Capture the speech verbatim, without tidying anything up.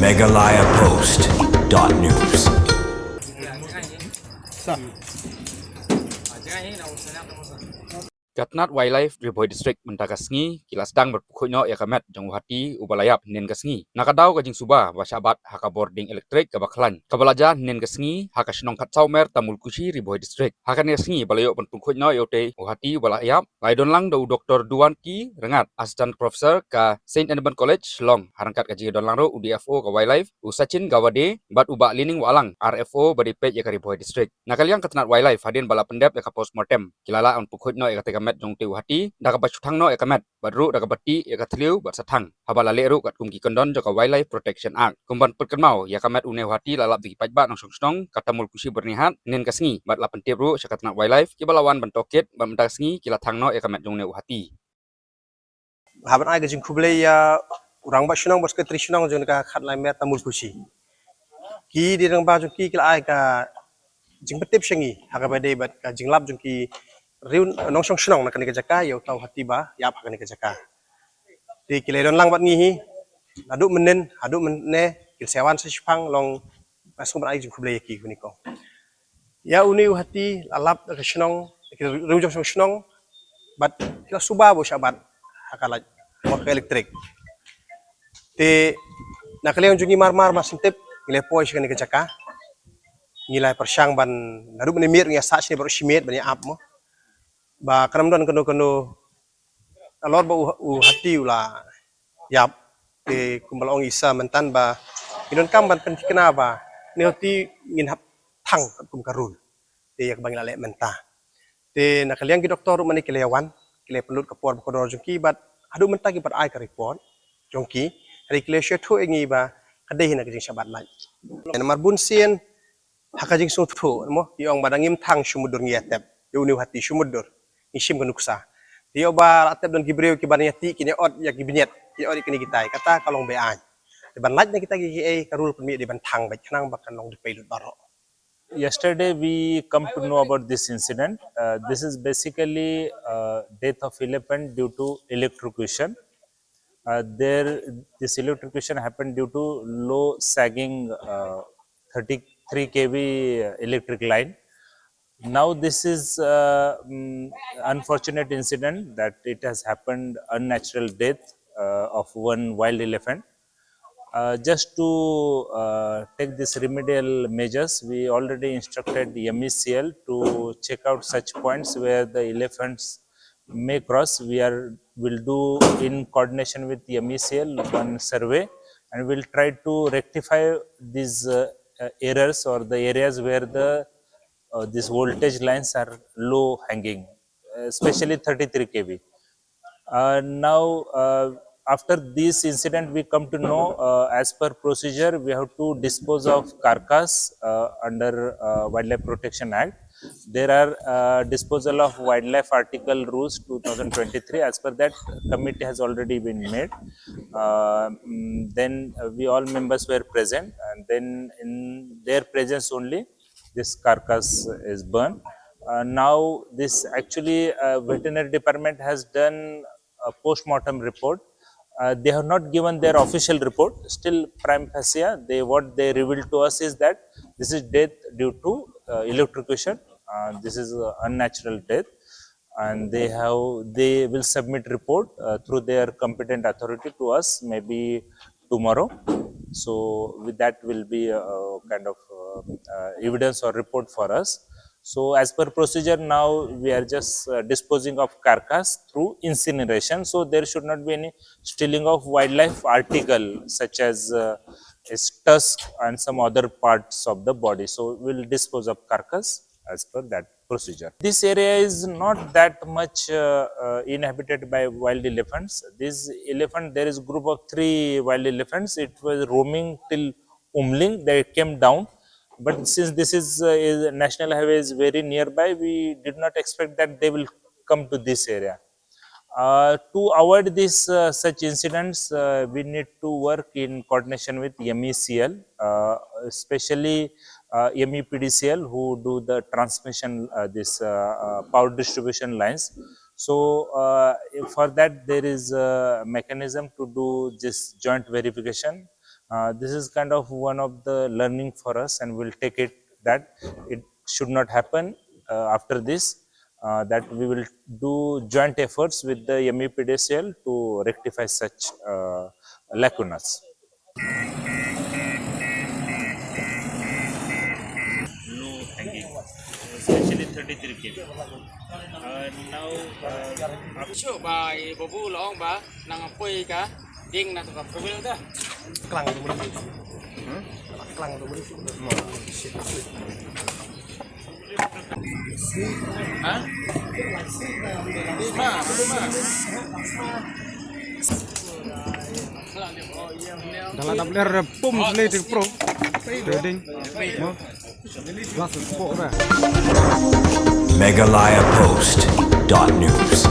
Meghalaya Post dot news. Ka tnat Wildlife Ri Bhoi District mynta ka sngi ki la sdang ban pynkhuid noh ïa ka met jong u hati uba la ïap hynnin ka sngi. Na ka daw ka jingsuba ba shah bat ha ka bording elektrik kaba khlaiñ kaba la jia hynnin ka sngi ha ka shnong Khatsawmer Tamulkushi Ri Bhoi District. Ha kane ka sngi ba la ïoh ban pynkhuid noh ïa utei u hati uba la ïap, la ïadon lang da u Doktor Duanki Ryngat, Assistant Professor ka Saint Edmund College Shillong, ha ryngkat ka jingïadon lang ruh u D F O ka Wildlife u Sachin Gawade bad u Bah Lining Wahlang, R F O ba dei peit ïa ka Ri Bhoi District. Na ka liang ka tnat Wildlife, hadien ba la pyndep ïa ka postmortem, ki la lah ban pynkhuid noh ïa katei ka met jong utei u hati da kaba shu thang noh ïa ka met bad ruh da kaba tih ïa ka thliew bad sa thang, haba la leh ruh katkum ki kyndon jong ka Wildlife Protection Act. Kum ban pynkynmaw, ïa ka met une u hati la lap da ki paidbah nongshong shnong ka Tamulkushi Byrnihat hynnin ka sngi bad la pyntip ruh sha ka tnat Wildlife kiba la wan ban tohkit bad mynta ka sngi ki la thang noh ïa ka met jong une u hati. Haba ai ka jingkhublei ïa u Rangbah Shnong bad Secretary Shnong jong ka Khatlai Mer Tamulkushi. Ki dei rangbah jong ki, ki la ai ka jingpyntip sha ngi ha kaba dei bad ka jinglap jong ki riew nongshong shnong na kane ka jaka ïa uta u hati ba ïap ha kane ka jaka. Te ki la ïadon lang bad ngi hi naduh mynhynnin haduh mynne, ki la sa wan sa shipang long, nga sngewbha ban ai jingkhublei ïa ki kine ko. Ïa une u hati la lap da ka shnong, ki riew jong shnong, bad ki la suba ba u shah bat ha ka light, ha ka elektrik. Te na ka liang jong ngi mar mar mar shen tip ngi la poi sha kane ka jaka. Ngi la pyrshang ban naduh mynne miet ngi ïa sah shane baroh shi miet ban ïa ap mo. Ba kan ym don kano kano halor ba u, u hati u la ïap. Te kumba la ong i Sir mynta ba ngi donkam ban pynthikna ba une u hati ngin hap thang katkum ka rule. Te ïa kaba ngi la leh mynta. Te na ka liang ki doktor ruh mynne ki la ïa wan, ki la pynlut ka por ba kordor jong ki bad haduh mynta kim pat ai ka report jong ki. Hynrei ki la ïa sngewthuh ïa ngi ba ka dei hi na ka jingshah bat light. Namar bun sien ha ka jingsngewthuh mo, ki ong ba da ngim thang shu mutdur ngi ïa tep ïa une u hati, shu mutdur ngi shim ka nuksa. Te ïoh ba la tep don ki briew kiban ïa tih, kin ïa ot ïa ki bniat, kin ïa ot ïa kine kitai, kata ka long be-aiñ. Te ban lait na kita kiei kiei ka rule pynmih dei ban thang beit khnang ba kan long dpei lut baroh. Yesterday we come to know about this incident. Uh, this is basically uh, death of elephant due to electrocution. Uh, there, this electrocution happened due to low sagging uh, thirty-three K V electric line. Now, this is uh, mm, unfortunate incident that it has happened unnatural death uh, of one wild elephant. Uh, just to uh, take these remedial measures, we already instructed M E C L to check out such points where the elephants may cross. We are will do in coordination with M E C L one survey, and we'll try to rectify these uh, uh, errors or the areas where the uh, these voltage lines are low hanging, especially thirty-three K V. Uh, now, uh, after this incident, we come to know, uh, as per procedure, we have to dispose of carcass uh, under uh, Wildlife Protection Act. There are uh, disposal of wildlife article rules two thousand twenty-three. As per that, committee has already been made. Uh, mm, then uh, we all members were present, and then in their presence only, this carcass is burned. Uh, now, this actually uh, veterinary department has done a post-mortem report. Uh, they have not given their official report. Still, prima facie, they what they revealed to us is that this is death due to uh, electrocution. Uh, this is uh, unnatural death, and they have they will submit report uh, through their competent authority to us maybe tomorrow. So with that will be a, a kind of uh, uh, evidence or report for us. So as per procedure now, we are just uh, disposing of carcass through incineration. So there should not be any stealing of wildlife article such as uh, its tusk and some other parts of the body. So we'll dispose of carcass as per that procedure. This area is not that much uh, uh, inhabited by wild elephants. This elephant, there is group of three wild elephants. It was roaming till Umling. They came down, but since this is, uh, is national highway is very nearby, we did not expect that they will come to this area. Uh, to avoid this uh, such incidents, uh, we need to work in coordination with M E C L, uh, especially uh, M E P D C L, who do the transmission, uh, this uh, uh, power distribution lines. So uh, for that, there is a mechanism to do this joint verification. Uh, this is kind of one of the learning for us, and we'll take it that it should not happen uh, after this. Uh, that we will do joint efforts with the M E P D C L to rectify such uh, lacunas. Low hanging, especially thirty-three K. Uh, now, uh, Shu ba i babu long ba nang apoi ka ding na ka four wheel da. Klang tu boleh. Klang tu boleh. Ha? Dalam dah boleh repum selai di pro. Trading. Mo. Glass repum dah. Meghalaya Post dot news.